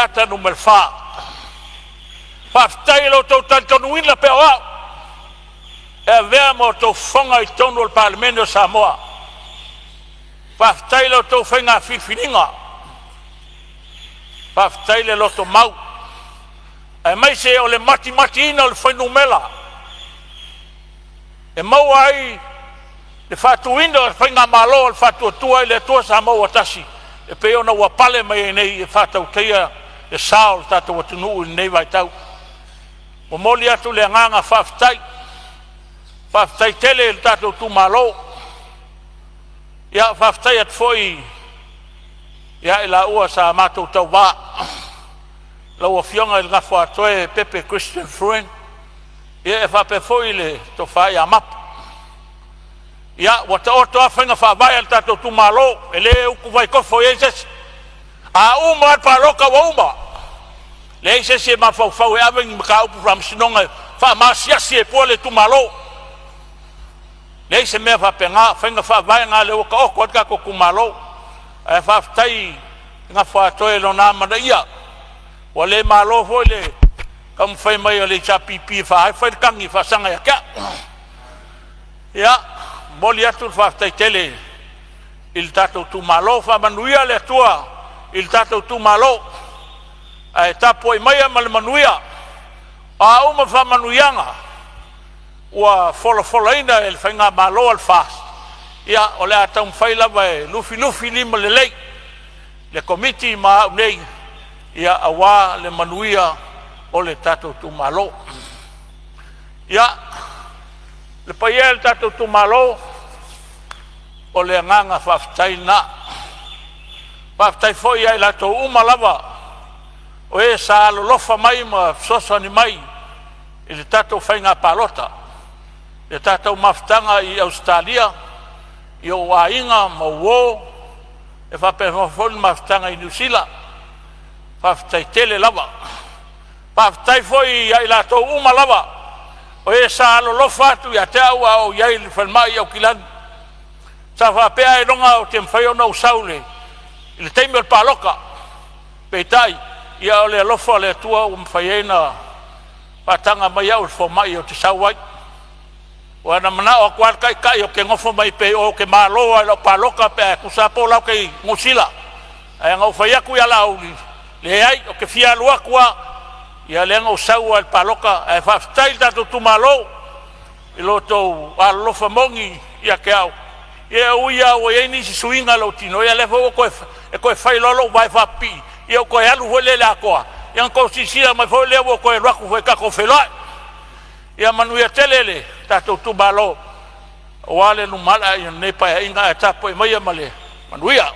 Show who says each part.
Speaker 1: Faleata Nu.4. Faafetai i lo outou talitonuina pea o au e avea ma outou fofoga i totonu o le Palemene o Samoa. Faafetai i la outou faiga filifiliga, faafetai le lotomau aemaise o le matimatiina o le fuainumera e maua ai le faatuina o le Faigamalo a le Faatuatua i le Atua Samoa ua Tasi e pei ona ua pale mai ai nei e faatautaia le sa o le tatou atunuu i lenei vaitau. Momoli atu le agaga faafetai, faafetai tele i le tatou itumalo. Ia faafetai atu foi ia i laua sa matou tauva, lau Afioga i le Gofoatoe Pepe Christian Fruen ia e faapea foi le Tofa ia Mapu. Ia, ua taoto a faiga faavae a le tatou itumalo, e le utuvai tofo i ai se isi. A uma lava le palota ua uma, leai se isi e mafaufau e ave ni mataupu i le faamasinoga e faamaasiasi ai fua le itumalo. Leai se mea faapena, o faiga faavae na o lea ua taoto ai le tatou itumalo. Ae faafetai i le Gofoatoe i lona amanaia, ua le malo foi le taumafai mai o le HRPP e fai le tagi e faasaga ia te au. Ia, momoli atu le faafetai tele i le tatou itumalo. Faamanuia le Atua i le tatou itumalo, ae tapuai maia ma le manuia. O a uma faamanuiaga ua folafolaina e le Faigamalo a le FAST, ia o le a taumafai lava e lufilufilimalelei le Komiti ma au nei aua le manuia o le tatou itumalo. Ia, le paia e o le tatou itumalo, o le agaga faafetai lena. Faafetai foi ia i latou uma lava o e sa alolofa mai ma fesoasoani mai i le tatou faiga palota, le tatou mafutaga i Ausetalia i ou aiga ma uo, e faapea foi le mafutaga i Niu Sila. Faafetai tele lava. Faafetai foi ia i latou uma lava o e sa alolofa atu ia te au a o ou i ai i le falemai i Aukilani. Sa faapea ailoga ou te mafai ona ou sau i le taimi o le palota, peitai ia o le alofa o le Atua ua mafai ai ona faataga mai au e le fomai ou te sau ai. Aua na manao atu lava le taitai ou te nofo mai pea i o ou te malo lava i lau palota pe a tusa lava po o la ou te i Niu Sila. Ae na ou fai atu ia Laauli, leai ou te fia alu atu lava. Ia lea na ou sau lava i le palota. Ae faafetai i le tatou itumalo i lo outou alolofa moni ia te au. Ia e ui lava ua i ai nisi suiga i lou tino, ia lea foi ua e toe fai loa lou vae faapipii, ia ou toe alu foi lea i le atoa, ia ona outou silasila mai foi lea ua ou toe alu atu foi tatou feiloai. Ia manuia tele le tatou itumalo aua le lumanai o lenei Paeaiga, ae tapuai maia ma le manuia.